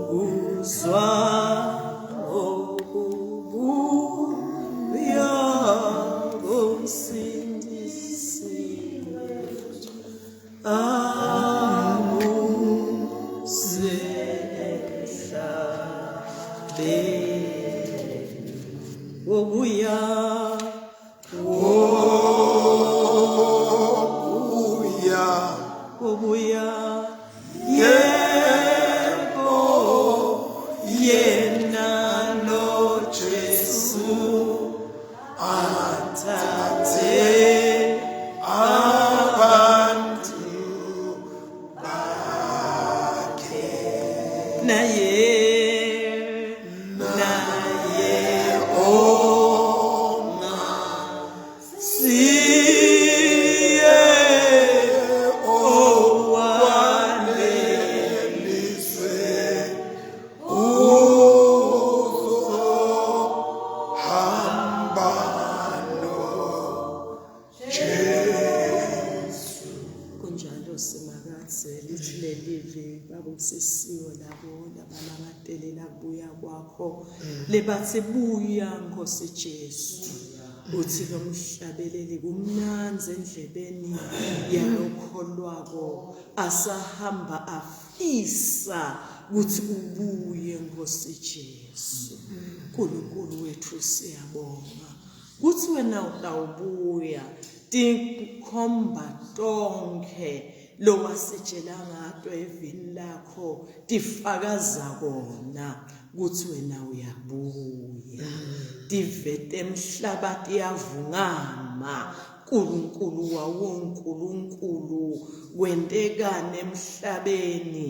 Uzwa okubuya komsindisi wethu abusemhlabeni wobuya Wobuya wobuya yebo yena lo Jesu athathe abantu bakhe naye naye ongasiye owalelizwe uzohamba noJesu. Kunjalo Simakadze, lithi lelivi babusisiwe labo labalangatelela kubuya kwakho lebathi buya Nkosi Jesu. Uthi lo mhlabeleli kumnandzi endlebeni yalokholwako asahamba afisa ukuthi ubuye Nkosi Jesu. Nkulunkulu wethu siyabonga kuthi wena utawubuya tinkhomba tonkhe lowasitshela ngato evini lakho tifakaza kona kuthi wena uyabuya tive temhlaba tiyavungama Nkulunkulu wawonkulunkulu kwentekani emhlabeni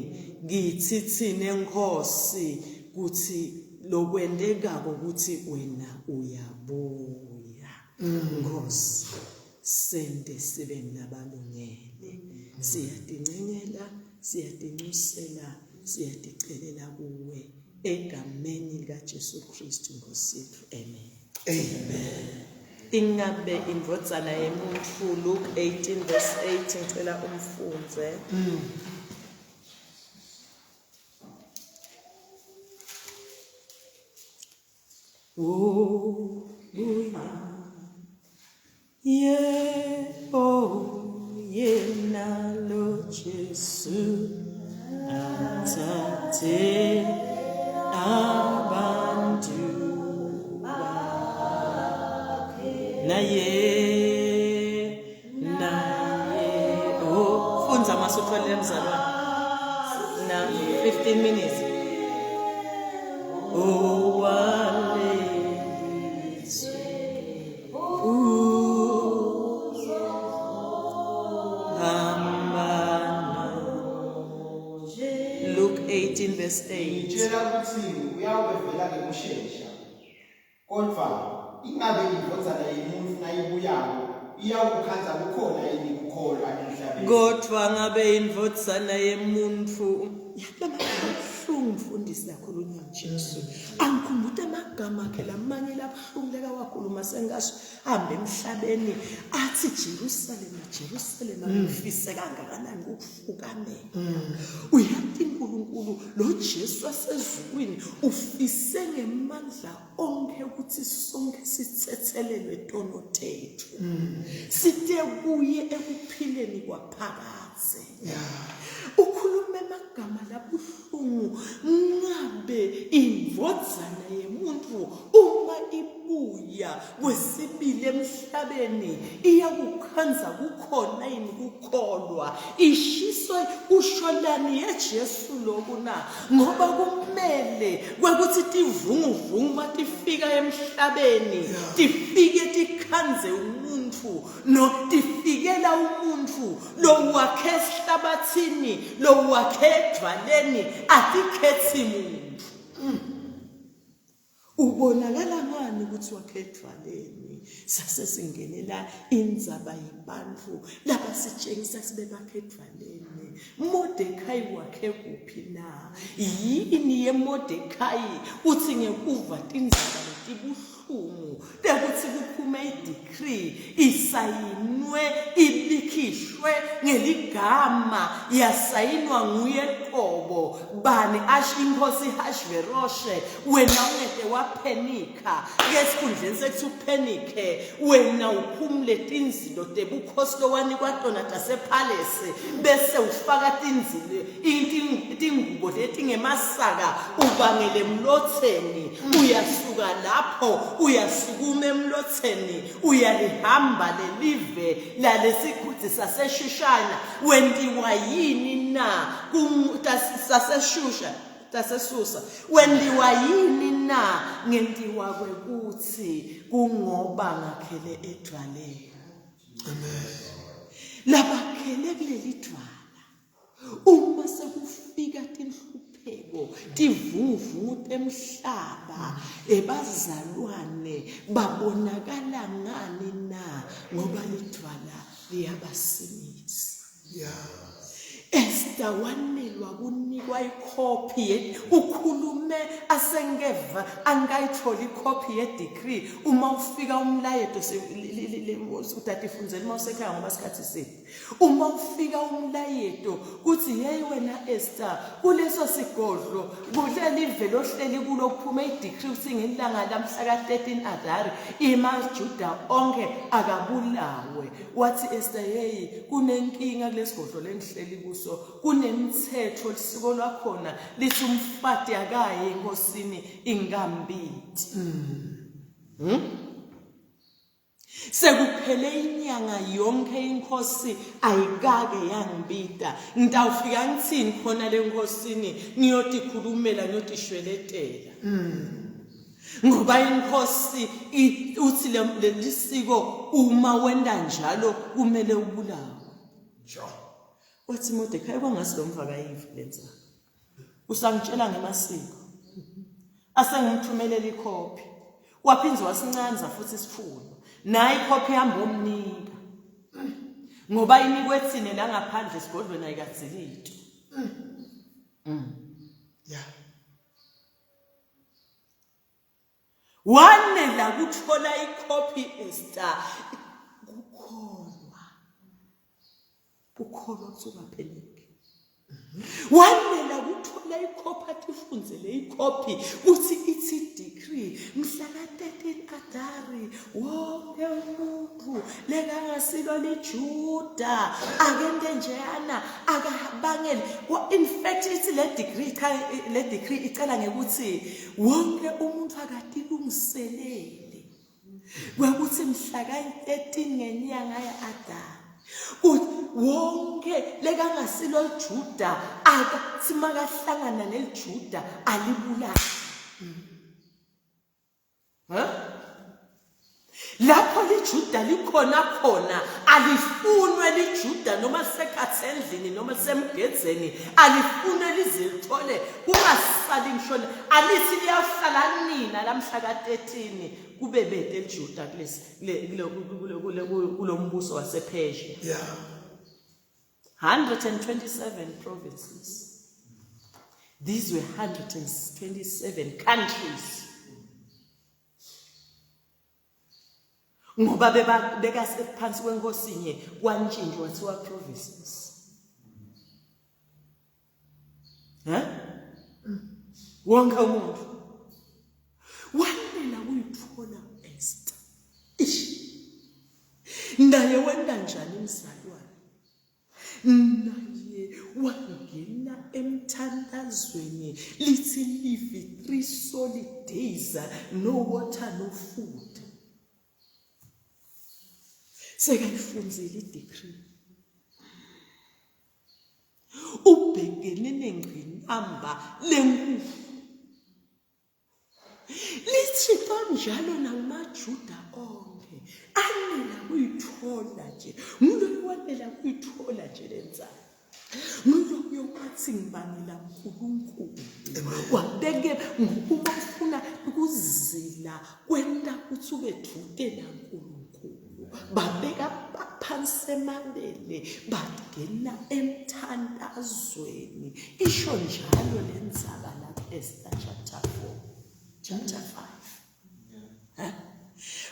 kithi thina Nkosi kuthi lokwentekako ukuthi wena uyabuya Nkosi sente sibe nabalungele siyatincengela siyatincusela siyaticelela kuwe egameni likaJesu Kristu Nkosi yethu amen Amen. Ingabe indvodzana yemuntfu Luke 18 verse 8 ngicela umfundze. Wobuya yebo yena lo Jesu athathe abantu bakhe naye naye oh fundza masutholile mzalwane na 15 minutes owalelizwe uzohamba Luke 18 verse 8 Ngitshela ukuthi uyawuvela ngekushesha. Kodvwa ingabe indvodzana yemuntfu nayibuyako iyawukukhandza kukhona yini kukholwa emhlabeni? Kodvwa ngabe indvodzana yemuntfu yabuhlungu mfundisi lakhulunywa Jesu. Angikhumbuta amagama akhe lamanye labuhlungu lekawakhuluma sengasho hambe emhlabeni athi Jerusalema Jerusalema ngifise kangakanani ukufukamela. Uyati uNkulunkulu lo Jesu wasezulwini ufise ngemandla onke ukuthi sonke sithethelelwe tono tethu. Site kuye ekuphileni kwaphakadze. Ukhuluma emagama labuhlungu ngabe indvodzana yemuntu uma ibuya kwesibili emhlabeni iyakukhandza kukhona yini kukholwa ishiswa kusholani yeJesu lokhu na ngoba kumele kwekuthi tivunguvungu matifika emhlabeni tifike tikhandze umuntu no tifikela umuntu lowakhe esihlabathini lowakhe edvwaleni atikhethi muntu Ubonakala ngani ukuthi wakhe edvwaleni? Sase singenela indzaba yebantfu labasitshengisa sibe bakhe edvwaleni. Modekhayi wakhe kuphi na? Yini yeModekhayi uthi ngekuva tindzaba letibuhlungu tekutsi kuphume idecree isayinwe ibikhishwe ngeligama yasayinwa nguye kobo bani ash inkosi Hashveroshe wena ungete waphenika ke esikhundleni sekuthi uphenike wena uphumule tinzilo tebukhosi lowanikwa tona tasephalese bese ufaka tinzilo tingubo letingemasaka ubangele emlotheni uyasuka lapho uyasukuma emlotheni uyalihamba lelive lalesigudzi saseshushana wentiwa yini na saseshusha tasesusa wentiwa yini na ngentiwa kwekuthi kungoba ngakhele edwaleni Amen. Labakhele kuleli dwala uma sekufika tinhlupheko tivunguvungu temhlaba ebazalwane babonakala ngani na ngoba lidwala liyabasimisa Yeah. Esther wanelwa kunikwa ikhophi ukhulume asengeva angikayitholi ikhophi ye-decree uma ufika umlayeto utatifundzela uma usekhaya ngoba sikhathi side uma ufika umlayeto kuthi hey wena Esther kuleso sigodlo kuleli vele ohleli kulo kuphume i-decree uthi ngelanga lamhla ka-13 Adari imaJuda onke akabulawe Wathi Esther, hey, kunenkinga kulesigodlo lengihleli kuso, kunemithetho lisiko lwakhona lithi umfati akaye enkosini ingambiti. Hmm? Sekuphele inyanga yonke inkosi ayikake yangibita. Ngitawufika ngithini khona lenkosini ngiyotikhulumela ngiyotishweletela. Ngoba inkosi uthi lelisiko uma wenda njalo kumele ubulawe. Sure. Wathi Mordekhai kwangasi lo mfaka yivi lenza. Usangitshela ngemasiko. Asengimthumelela ikhophi. Waphinde wasincanza futhi isifundo. Nayi ikhophi ihamba omnika. Ngoba inikwe thina la ngaphandle esigodlweni ayikadzilito. Yeah. Wanela kuthola ikhophi Esther. Kukholwa. Kukholwa kusuka pheleke. Wanela kuthola ikhophi atifundzele ikhophi kuthi ithi decree mhla ka-13 Adari wonke umuntu lekangasilo liJuda akente njeyana akabangele in fact ithi le degree cha le decree icela ngekuthi wonke umuntu akatilungiselele kwekuthi mhla ka-13 ngenyanga ya-Adari wonke lekangasilo liJuda akathi makahlangana neliJuda alibulale. Huh? Lapho liJuda likhona khona alifunwe liJuda noma lisekhathe endlini noma lisemgedzeni alifunwe lize lithole kungasali ngisho alithi liyahlala nina lamhla ka-13 kube bede liJuda kulesi kulo mbuso wasePersia. Yeah. 127 provinces. These were 127 countries. Ngoba beka phansi kwenkosi nye kwantshintshwa kwathiwa provinces. Huh? Wonke umuntu wanela kuyithola Esther. Ish. Naye wenda njani mzalwane? Naye wangena emthandazweni lithi live 3 solid days no water no food. Sekayifunzile i-decree. Ubhekene nengqinamba lenkulu. Lithi kanjalo namaJuda onke anela kuyithola nje nguloyo wanela kuyithola nje le nzalo nguloyo wathi ngibangela uNkulunkulu wabeke ngokuba ufuna ukuzila kwenta ukuthi ube dude naNkulunkulu babeka phansi emabele bangena emthandazweni isho njalo le ndzaba lapha Esther chapter 4 chapter 5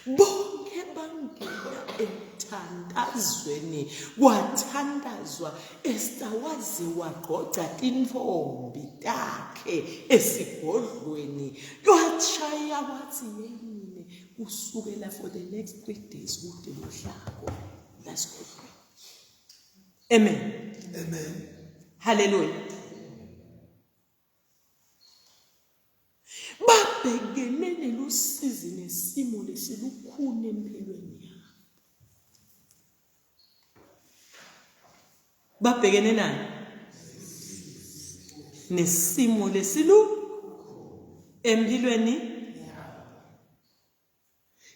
bonke bangena emthandazweni. Kusemthantazweni kwathandazwa Esther waze wagqogca tintfombi takhe esigodlweni lwashaya wathi yeyine kusukela for the next 3 days kude lohlako lasigodlweni. Amen. Amen. Hallelujah. Babhekene nelusizi nesimo lesilukhuni empilweni yabo. Babhekene nani? Nesimo lesilu empilweni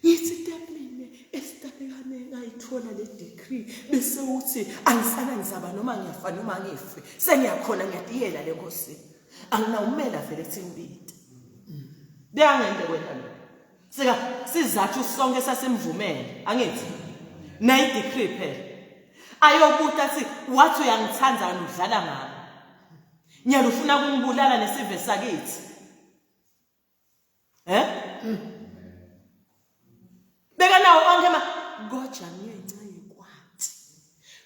Ngithi temine esitabekane ngayithola le decree bese uthi angisana ngizaba noma ngiyafa noma ngife sengiyakhona ngiyatiyela le nkosi anginawumela vele ethi ngibite beyangente kwenta lokho sika sizathu sonke sasimvumele angithi nayi decree phela ayobuta athi wathi uyangithanda udlala ngami nyalo ufuna kungibulala nesive sakithi Eh? Beka nawo onke ma kodwa ngenxa yekwathi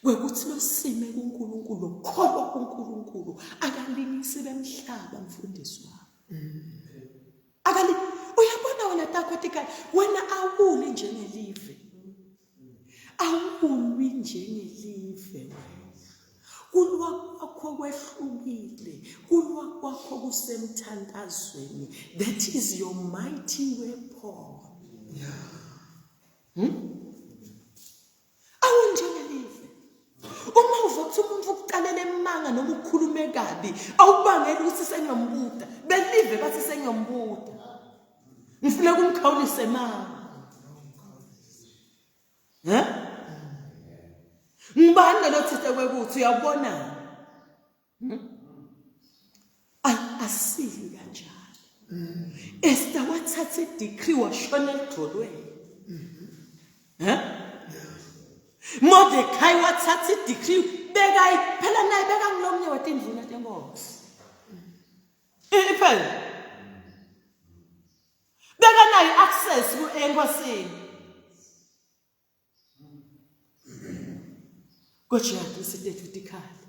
kwekuthi losime kuNkulunkulu lokholwa kuNkulunkulu akalingisi bemhlaba mfundisi wami. Akali uyabona wena takho tikali wena awuli njengelive. Awulwi njengelive wena. Kulwa kwakho kwehlukile, kulwa kwakho kusemthandazweni. That is your mighty weapon. Yeah. Awunjengelive. Uma uva ukuthi umuntu ukuqalela emanga noma ukukhulume kabi, awubangeli ukuthi sengiyombuda. Belive bathi sengiyombuda. Ngifuna kumkhawulisa emanga. He? Ngibani lo thithe kwekuthi uyabona? Hmm? Asili kanjalo. Esther wathatha idecree washona edolweni. He? Mordecai wathatha idecree beka phela naye beka ngilomnye wetindvuna tenkosi. Iphela. Bekanayo access enkosini. Kodwa sitethu tikhali.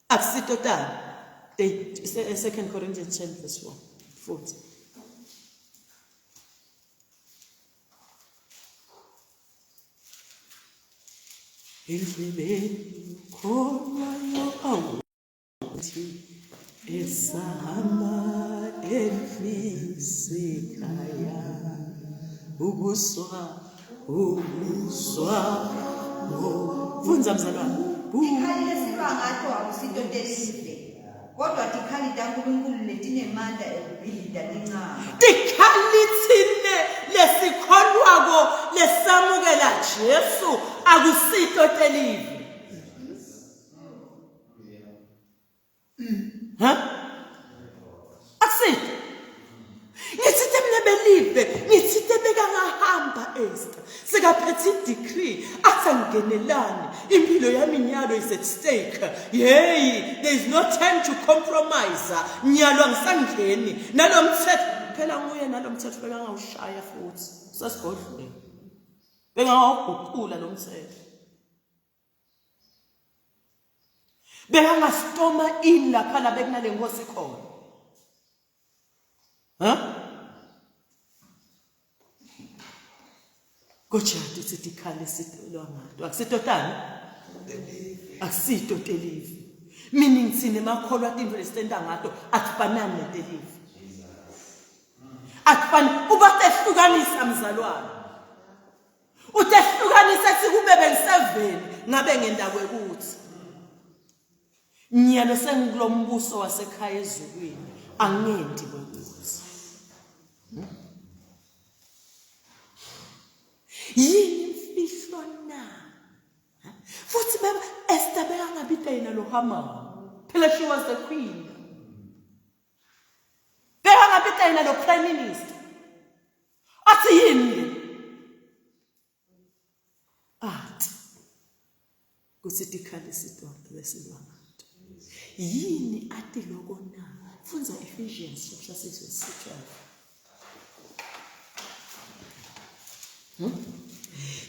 Akusito tani. Second Corinthians 10 verse 1. Futhi. Endleleni kholwayo awu Esahamba endlisekhaya ubuswa ubuswa fundza mzalwane Tikhali lesilwa ngato akusito telive, kodwa tikhali taNkulunkulu letinemandla ekubhidlita tinqaba. Tikhali thine lesikholwako lesamukela Jesu akusito telive. Ha? Akusito. Ngithinte mina belive, ngithinte bekangahamba Esther. Sekaphethe i-decree athi angingenelani. Impilo yami nyalo is at stake. Hey, there is no time to compromise. Nyalo angisangeni. Nalomthetho phela nguye nalomthetho bekangawushaya futhi. Sesigodlweni. Bengawuguqula lo mthetho. Bekangastoma in lapha la bekunale nkosi khona. Ha? Kodwa uthi tikhali sitolwa ngato. Akusitotani? Akusito telive. Meaning thina makholwa tintfo lesitenta ngato akufanani netelive. Akufani ubatehlukanisa mzalwane. Utehlukanisa ethi kube bengiseveni ngabe ngenda kwekuthi. Nyalo sengikulombuso wasekhaya ezulwini angendi kwekuthi. Yini imfihlo na? Futhi baba Esther bekangabita yena lo Haman. Phela she was the queen. Bekangabita yena lo prime minister. Athi yini le? Athi kuthi tikhali sitolo lesilwa ngato. Yini athi lokho na? Fundza Ephesians chapter 6 verse 12.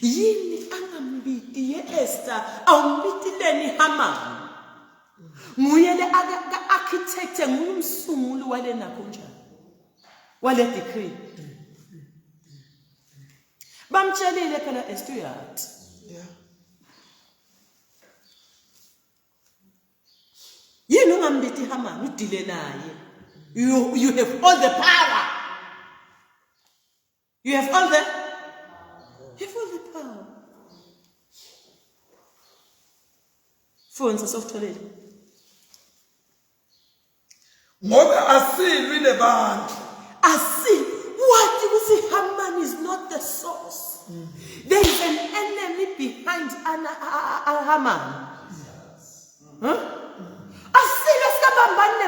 Yini angambiti ye-Esther awumbitileni Haman? Nguye le architect nguye umsunguli wale nakho njani? Wale decree. Bamtshelile phela Esther uyathi. Yeah. Yini ungambiti Haman udile naye? You have all the power. You have all the you have all the power. Fundza sokutholile. Ngoba asilwi nebantu. Asi what ukuthi Haman is not the source. There is an enemy behind Anna, Haman. Huh? Asilwe sikabambani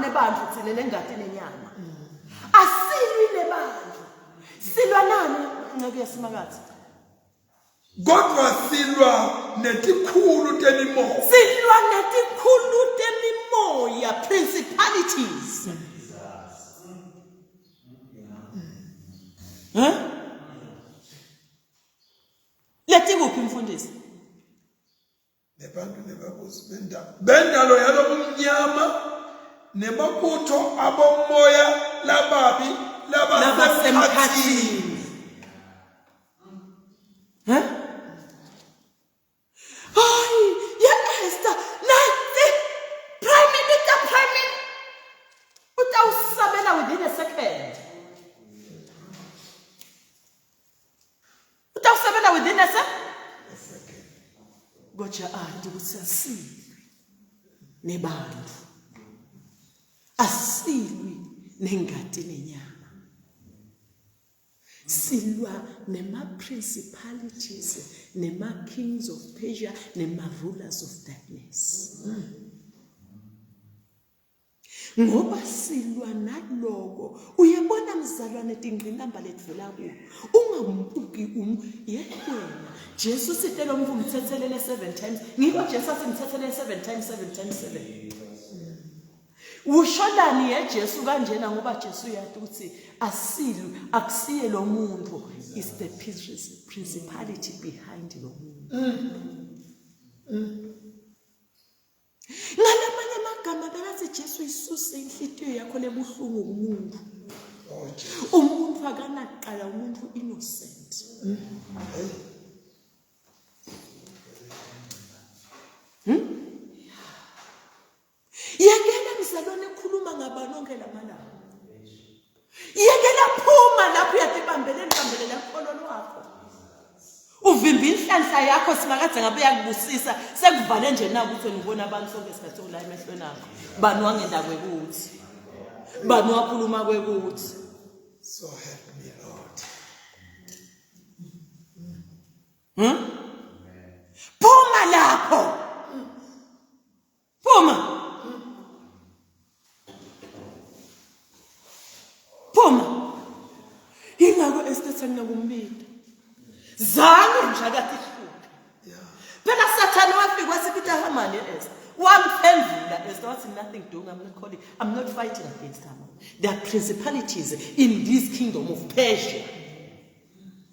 nebantu thina nengati nenyama. Asilwi nebantu. Silwa nani nceku yesimakathe? Kodwa silwa netikhulu temimoya. Silwa netikhulu temimoya, principalities. Huh? Letikuphi mfundisi? Nebantu nebabusi bendalo bendalo yalobumnyama nemabutho abomoya lababi labasemkhathini. Huh? Hayi, ye Esther, nansi Prime Minister, Prime Minister. Utawusabela within a second. Utawusebenta within a second. Kodwa ati ukuthi asilwi nebantu. Asilwi nengati nenyama. Silwa nema principalities, nema kings of Persia, nema rulers of darkness. Ngoba silwa naloko. Uyabona mzalwane tingqinamba letivela kuwo. Ungambuki um yena. Jesu sitelo umuntu umthethelele 7 times. Ngikho Jesu athi mthethelele 7 times 7 times 7. Usholani ye Jesu kanjena ngoba Jesu uyathi ukuthi asilwi akusiye lo muntu is the principality behind lo muntu. Ngalamanye amagama bekathi Jesu isuse inhlitiyo yakho lebuhlungu kumuntu. Umuntu akanaqala umuntu innocent. Hmm? Yekela mzalwane ekhuluma ngabani onke lamalanga. Yekela phuma lapho uyatibambelela ubambelela kholo lwakho. Uvimba inhlanhla yakho simakade ngabe uyakubusisa sekuvale nje na ukuthi wena ubona abantu sonke isikhathi ula emehlweni akho. Bani wangenda kwekuthi. Bani wakhuluma kwekuthi. So help me Lord. Hmm? Phuma lapho. Phuma. Phuma. Ingakho esithethe nginakumbita. Zange nje akathi hluphe. Phela Sathane wafika wasipita Hamani Esther. Wamphendula Esther wathi nothing doing I'm not calling I'm not fighting against Haman. There are principalities in this kingdom of Persia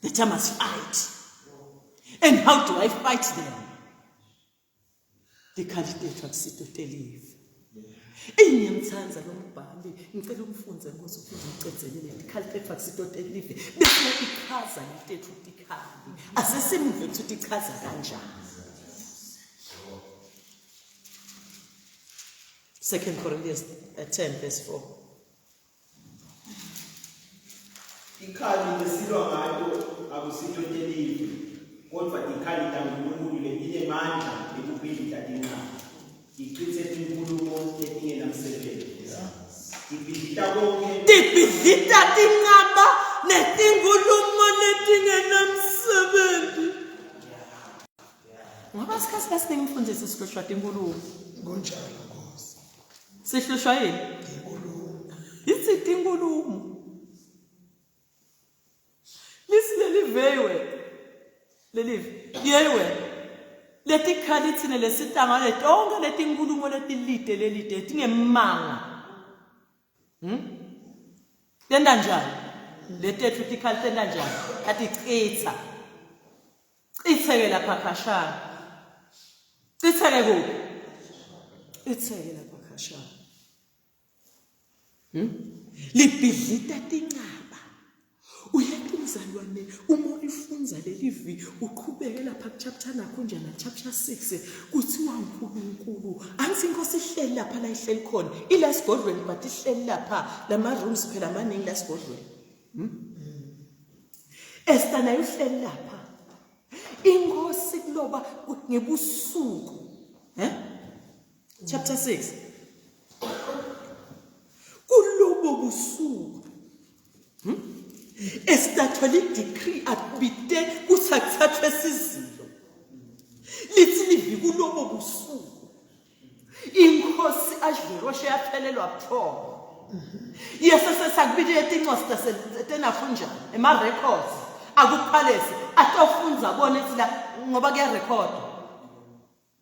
that I must fight. And how do I fight them? Likhali lethu akusito telive. Ingiyamthanda lo mbhali, ngicela umfunze Nkosi uphinde umcedzelele likhali lethu akusito telive. Bese ichaza letethu tikhali. Asesimuve ukuthi tichaza kanjani. 2 Corinthians 10 verse 4. Tikhali lesilwa ngato akusito telive, kodvwa tikhali taNkulunkulu letinemandla ekubhidlita tinqaba, ticitse tinkhulumo letingenamsebenti. Tibhidlita konkhe Tibhidlita tinqaba netinkhulumo letingenamsebenti. Ngoba isikhathi esiningi mfundisi sihlushwa tinkulumo. Kunjalo Nkosi. Sihlushwa yini? Inkulumo. Ithi tinkulumo. Lisi leli vewe. Leli yewe. Letikhali thina lesitanga letonke letinkulumo letilide lelide tingemanga. Tenta njani? Letethu tikhali tenta njani? Atichitha. Citheke lapha khashana. Citheke kuphi? Citheke lapha khashana. Libhidlita tincaba. Uyati mzalwane uma ulifunza leli vi uqhubeke lapha kuchapter nakho njena chapter 6 kuthiwa uNkulunkulu angithi inkosi ihleli lapha la ihleli khona ila sigodlweni but ihleli lapha lama rooms phela amaningi la sigodlweni hmm? Esther naye uhleli lapha inkosi kuloba ngebusuku eh chapter 6 kulobo busuku hmm? Esther decree akubite kuthi akuthathwe sizilo lithi livi kulobo busuku inkosi Ashveroshe yaphelelwa buthongo yesesesakubili yetincwasi tenafunjani ema-records akuphalesi atofunza bona ethi la ngoba kuyarekhodwa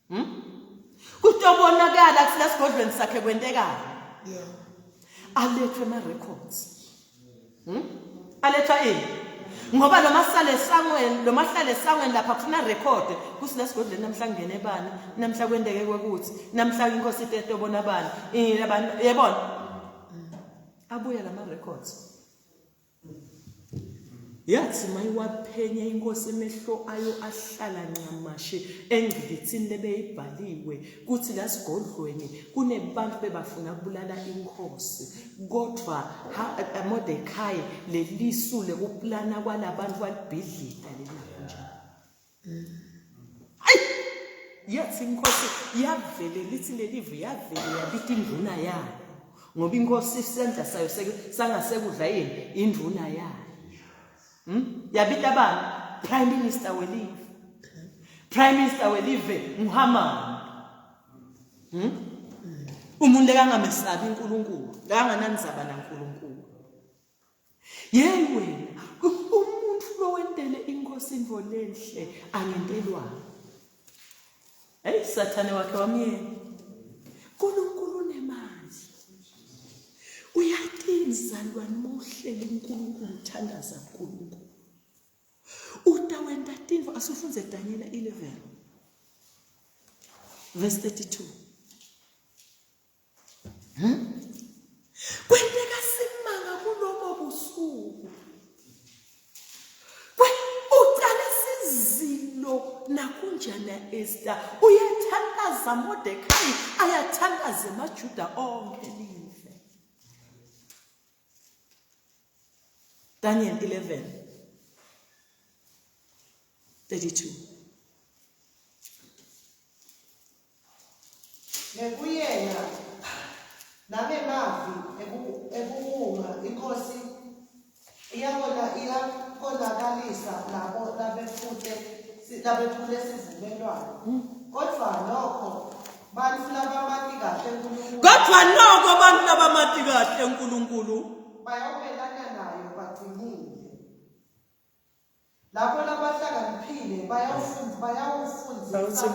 hmm? kutobonakala kuthi la sigodlweni sakhe kwentekani yeah alethwe ema-records hmm? alethwa ini ngoba lo masale esangweni lo mahlale esangweni lapha kufuna record kuthi la sigodlweni namhla ngene bani namhla kwenteke kwekuthi namhla inkosi iteto bona bani ini abantu yebona abuya lama records Yathi mayiwaphenya inkosi emehlo ayo ahlala ncamashe engcikithini lebeyibhaliwe kuthi la sigodlweni kunebantu bebafuna kubulala inkosi kodwa Mordekai lelisu lekuplana kwalabantu walibhidlita leli nje. Ayi yathi inkosi yavele lithi lelivu yavele yabita induna yayo ngoba inkosi isandla sayo sangasekudla yini induna yayo hmm? yabita bani prime minister welive prime minister welive nguHaman hmm? Umuntu ekangamesabi uNkulunkulu kanganandzaba naNkulunkulu Yeyi wena, umuntu lowentele inkosi intfo lenhle angentelwani. Hey sathane wakhe wamyena. uNkulunkulu unemandla. Uyati mzalwane uma uhleli uNkulunkulu uthandaza uNkulunkulu. Utawenta tintfo asufundze Daniel 11 verse 32. Hmm? Kwenteka simanga kulobo busuku. Ucala sizilo nakunjana Esther uyathandaza Mordekai ayathandaza emaJuda onke live. Daniel 11 32 Ngekuyena nangemavi ekuwunga inkosi iyakona iyakonakalisa labo labefute labephule sivumelwano. Kodwa nokho bantfu labamati kahle uNkulunkulu Kodwa noko abantu labamati kahle uNkulunkulu bayawumelana nayo bacinile. Labo labahlakaniphile bayawufundza bayawufundzisa. Awuthi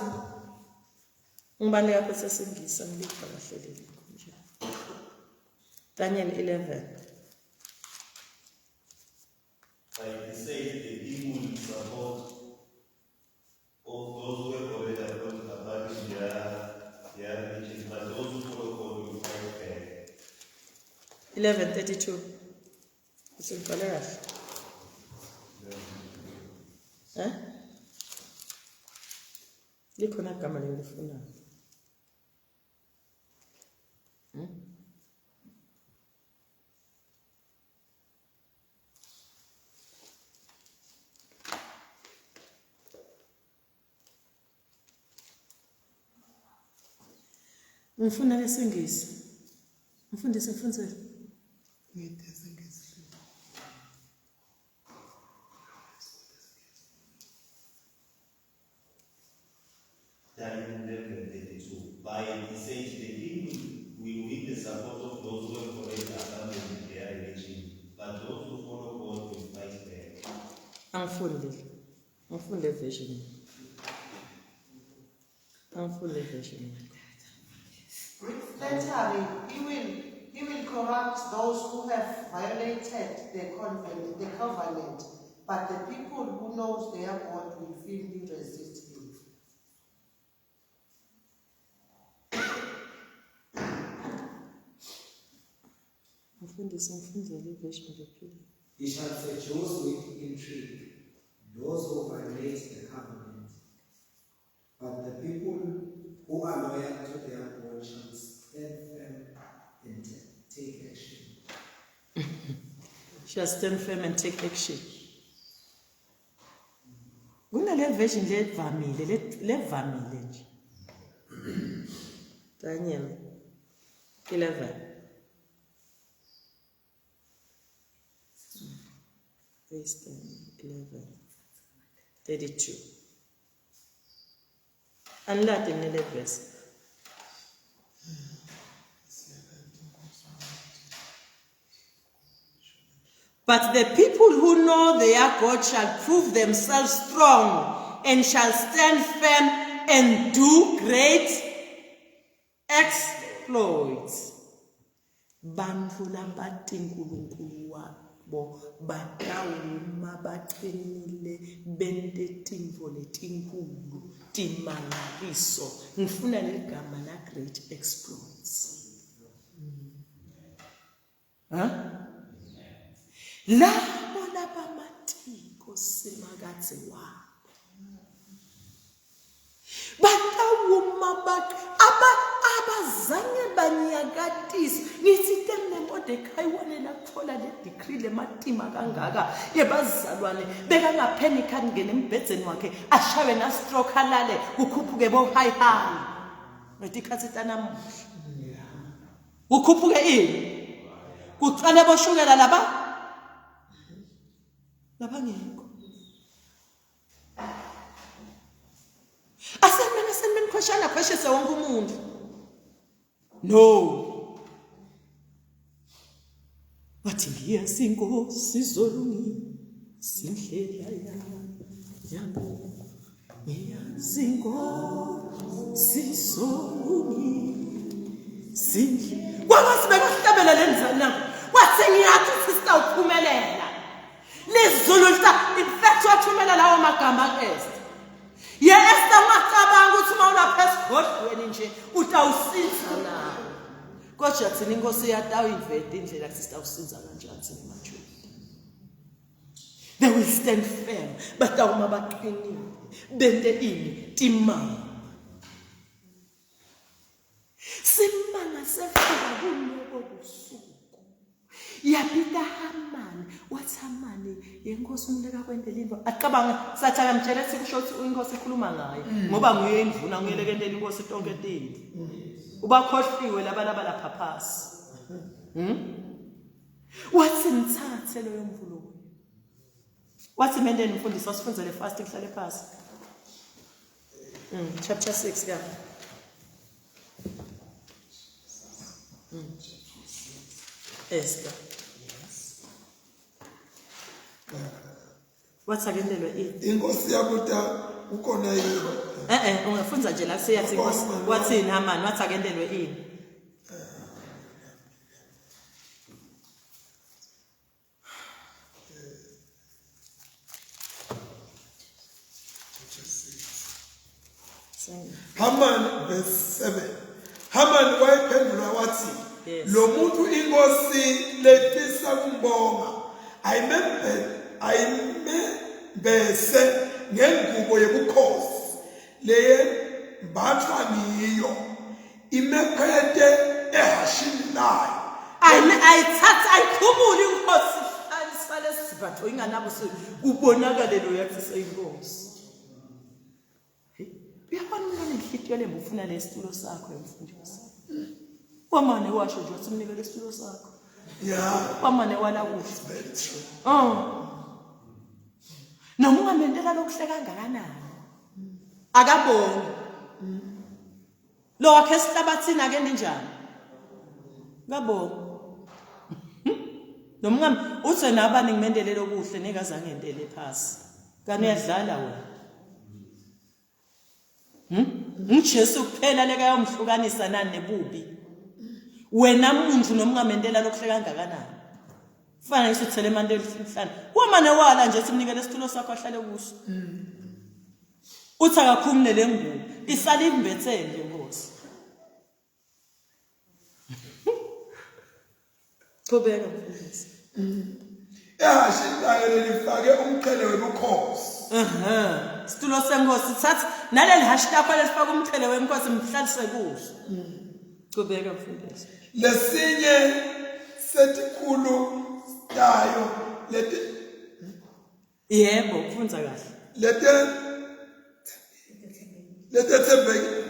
ngibani lapho sesingisa ngilipha kahle leli nje. Daniel 11. Like he said, the king will support all those who have already abandoned their religion, but those who follow God will fight back. 11:32. Usibhale kahle. Eh? Likhona igama lengilifunayo. Hmm? Ngifuna lesingisi. Mfundisi mfundisi. Ngide singisi. Daniel 11:32. By he says the king will win the support of those who have already abandoned their religion, but those who follow God will fight back. Angifuni leli. Angifuni le version. Angifuni le version. With flattery, he will, he will corrupt those who have violated the, covenant, the covenant. but the people who knows their God will firmly resist him. Mfundisi ngifundzele iversion lephilile. He shall seduce with intrigue those who violate the covenant. But the people who are loyal to their God shall stand firm and take action. Shall stand firm and take action. Kunale version levamile levamile nje. Daniel 11. Verse 11. 32. Anilade nile verse. But the people who know their God shall prove themselves strong and shall stand firm and do great exploits. Bantfu labati Nkulunkulu wabo batawuma bacinile bente tintfo letinkulu timangaliso. Ngifuna leligama la great exploits. Ha? Labo labamatiko simakadze wabo. Batawuma baq aba abazange banyakatise ngithi temne Mordekai wanela kuthola le decree lematima kangaka yebazalwane bekangaphenika ngene embhedzeni wakhe ashaywe na stroke alale kukhuphuke bo high high ngetikhatsi tanamuhla kukhuphuke ini kucale boshukela laba labangekho asemene asemene khweshana khweshise wonke umuntu no wathi ngiyazi inkosi izolungisa indlela yami ngiyazi inkosi izolungisa indlela kwangathi bekahlabela le nzana wathi ngiyathi ukuthi sitawuphumelela lizulu lita in fact wathumela lawo magama ku-Esther ye Esther ungacabanga ukuthi uma ulapha esigodlweni nje utawusinza nawe kodwa thina inkosi iyatawuyiveta indlela kuthi sitawusinza kanjani thina maJuda they will stand firm batawuma baqinile bente ini timanga Simanga sefika kulobo busuku. Yabita Hamani, wathi Hamani, yenkosi umleka kwendela into. Acabanga sathi akamtshela ethi kusho ukuthi inkosi ikhuluma ngaye mm. ngoba nguye indvuna nguye lekentela inkosi tonke tintfo. Mm. Ubakhohliwe laba laba lapha phasi. Hmm? Wathi mthathe loyo mvulo. Wathi mendeni mfundisi wasifunzele fast ngihlale phasi. Chapter 6 yeah. Esther. Wathi akendelwe ini? Inkosi yabuta ukhona yini? Eh eh ungafunza nje la siyathi inkosi wathini Haman wathi akendelwe ini? Haman verse 7 Haman wayephendula wathi Yes. lo muntu inkosi lefisa kumbonga ayimembe ayimembese ngengubo yobukhosi leye mbathwa ngiyo imephete ehashini layo ayithathe ayikhumule inkosi alisale sivatho inganabo kubonakale lo yathi seyinkosi uyabona umuntu onenhlitiyo lembi ufuna lesitulo sakho emfundisi wamane washo nje wathi mnike lesitulo sakho yeah wamane wala kuhle very true oh noma ungamentela lokuhle kangakanani akaboni Lo wakhe esihlabathini ake ninjani? Ngabonga. Noma ungam uthi nabani ngimendele lokuhle nekazange ngentele phasi. Kanti uyadlala wena. NgiJesu kuphela lekayomhlukanisa nani nebubi. Wena muntu noma ungamentela lokuhle kangakanani. Fana ngisithele emanti elihlane. Wamane wala nje simnikele isitulo sakho ahlale kuso. Uthi akakhumule le ngubo. Isala imbetheni le nkosi. Qhubeka mfundisi. Ehhashi layo lelifake umqhele webukhosi. Ehhe. Situlo senkosi thatha naleli hashi lakho lesifaka umqhele wenkosi mhlalise kuso. Qhubeka mfundisi. Lesinye setikhulu tayo leti Yebo, kufundza kahle. Lete letetsembekile.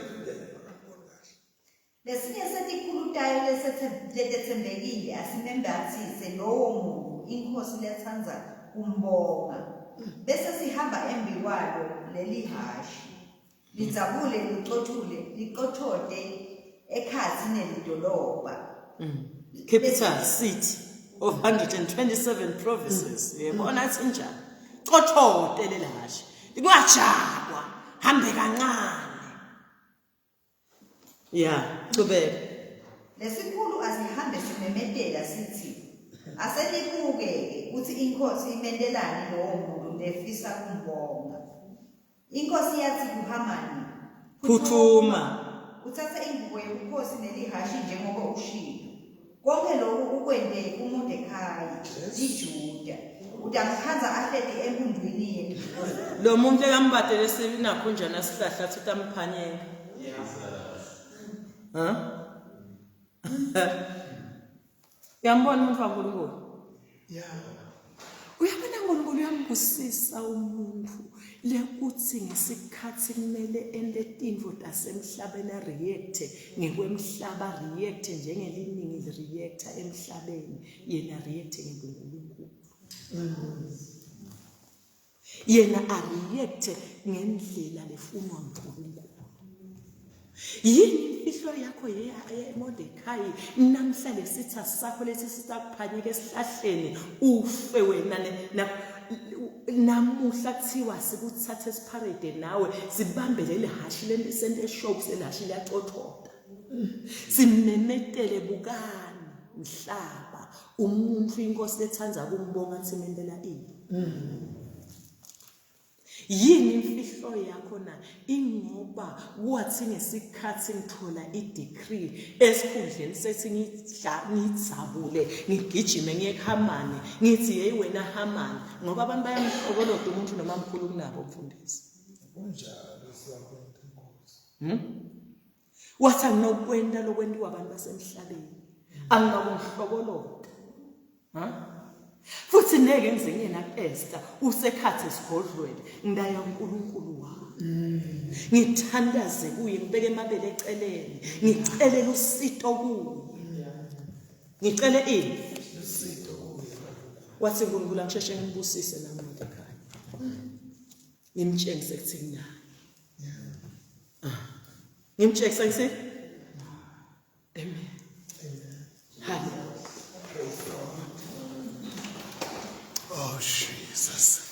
Lesinye setikhulu tayo letetsembekile asimembatsise lowo muntu inkhosi letsandza kumbonga. Bese sihamba embikwalo lelihhashi. Lidzabule licothule liqothote ekhatsi nelidolobha. Capital city of 127 provinces. Yebona ithi njani? Cothote lelihhashi. Kungajakwa, hambe kancane. Ya, chubeka. Lesikhulu asihambe simemetela sithi asenibuke-ke kutsi inkhosi imentelani lowo muntu lefisa kumbonga. Inkhosi yatsi kuHamani, Phutfuma. Utsatse ingubo yebukhosi nelihhashi njengoba ushilo. Konkhe loku ukwente kuModekhayi, liJuda. Utamkhandza ahleti emphundvwini yelidolobha. Lo muntu ekambatele sinakho njani asihlahla athi utamphanyeka. Ha? Uyambona umuntu waNkulunkulu? Yeah. Uyabona uNkulunkulu uyambusisa umuntu lekuthi ngesikhathi kumele ente tintfo tasemhlabeni areacte ngekwemhlaba reacte njengeliningi lireacta emhlabeni yena reacte ngebuNkulunkulu. Yena areacte ngendlela lefunwa nguNkulunkulu. Yini imfihlo yakho yeMordecai namhla lesitha sakho lesi sitakuphanyeka esihlahleni ufe wena namuhla kuthiwa sikuthathe sipharede nawe sibambe leli hashi lento show selahashi liyathothota simemetele bukani mhlaba umuntu inkosi lethanda kumbonga athi mentela ini yini imfihlo yakho na ingoba kwathi ngesikhathi ngithola i-decree esikhundleni sethi ngijabule ngigijime ngiye kuhamani ngithi yeyi wena hamani ngoba abantu bayamhlokoloda umuntu noma mkhulu kunabo mfundisi Kunjalo siyakwenta inkosi. Wathi anginokwenta lokwentiwa abantu basemhlabeni. Anginakumhlokolota. Ha? Futhi neke ngize ngiyena Esther usekhathe esigodlweni ngidaya uNkulunkulu wami. Ngithandaze kuye ngibeke emabele eceleni ngicelele usito kuye. Ngicele ini? Usito kuye. Wathi uNkulunkulu angisheshe ngibusise namuhla ekhaya. Ngimtshengise ukuthi nginaye. Ngimtshengise ngithi Amen. Amen. Praise God. Oh Jesus.